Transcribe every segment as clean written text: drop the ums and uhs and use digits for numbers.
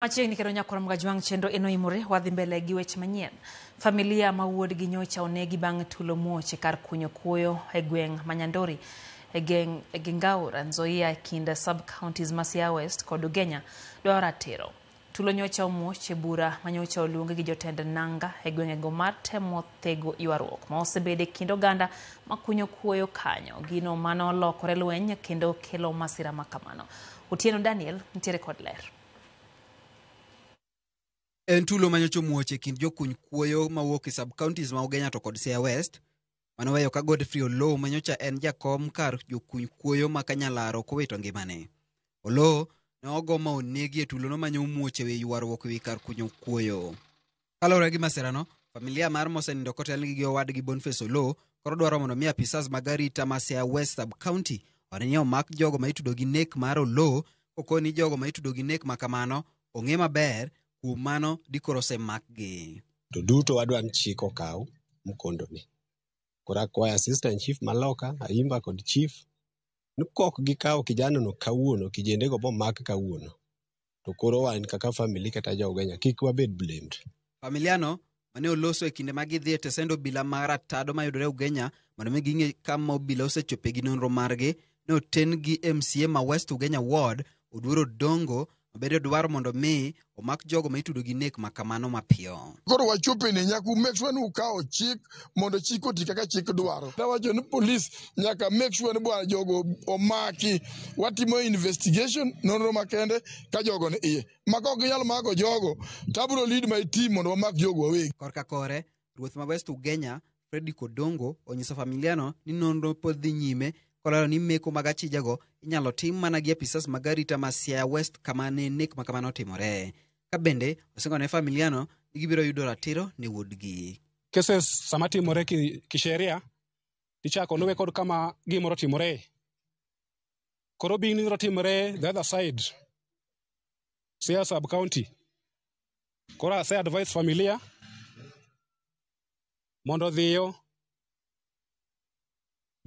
Machiegni kendo nyakwar Mgajwang' chenro eno imore wadhi mbele gi weche manyien. Familia ma wuodgi nyocha onegi bang' tulo muoch e kar kunyo kuoyo e gweng' ma Nyandori e geng' e Gengaura, Nzoia e kind sub counties ma Siaya West kod Ugenya dwaro ratiro. Tulo nyocha omuoch e bura ma nyocha oluongi gi jotend nanga e gwengego mar temo thego ywaruok ma osebedo e kind oganda ma kunyo kuoyo kanyo. Gino mano olokore lweny kendo kelo masira ma kamano. Otieno Daniel nitiere kod ler. En tulo manyocha omuoch e kind jokuny kuoyo mawuok e sub-counties ma Ugenya to kod Siaya West manoweyo ka Godfrey Oloo manyocha en jakom kar jokuny kuoyo ma Kanyalaro kowito ngimane. Oloo ne ogo ma onegi e tulono mane omuoch e wi ywaruok e wi kar kunyo kuoyo. Kaluwore gi masirano, familia mar mosenindo kotelnegi gi owadgi Boniface Oloo koro dwaro mondo mi apisas mag arita ma Siaya West sub-county one ni omak jogo ma itudo gi nek mar Oloo kokoni jogo ma itudo gi nek ma kamano ong'e maber kuom mano dikoro osemakgi. To duto wadwa ni chik okaw mkondo ni. Koro akwayo assistant chief maloka, Ayimba kod chief ni kok gikawo kijana no kawuono, kijende go bomak kawuono. To koro wan kaka family kata jo Ugenya kik wabed blamed. Familiano mane oloso e kinde ma gidhi e tesend obila mar Atado mayudore Ugenya mondo mi ging'e kama obila osechope gi nonro margi ne oten gi MCA ma West Ugenya Ward Oduor Odongo mabende dwaro mondo mi omak jogo ma itudo gi nek ma kamano mapiyo. Koro wachope ni nyaka u make sure ni ukawo chik mondo chik oti kaka chik dwaro. Nawacho ni police nyaka make sure ni bwana jogo omaki. Watimo investigation nonro makende ka jogo ni iye. Ma kok ginyal mako jogo, to abiro lead my team mondo wamak jogo wawegi. Korka kore, ruoth ma West Ugenya Fredrick Odongo onyiso familiano ni nonro pod dhi nyime kolero ni meko mag achijago inyalo tim mana gi apisas mag arita ma Siaya West kama ne nek ma kamano otimore. Ka bende osingo ne familiano ni gibiro yudo ratiro ne wuodgi. Cases sama timore kisheria tichako luwe kod kama gimoro timore. Koro being ni timore the other side, Siaya sub county. Koro ase advise familia mondo odhiyo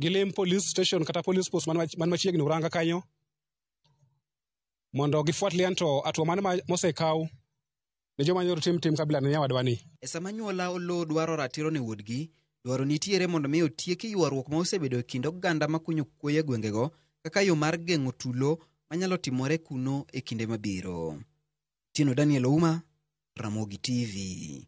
gilim police station kata police post man machiegni Uranga kanyo mondo gifuatilie anto hatua mane mosekaw ne joma nyoro tim kabila ne nyawadwa ni. E sama anyuola Oloo dwaro ratiro ne wuodgi, dwaro nitiere mondo mi otieki ywaruok ma osebedo e kind oganda makunyo kuoyo e gwengego kaka yo mar geng'o tulo manyalo timore kuno e kinde mabiro. Otieno Daniel Ouma, Ramogi TV.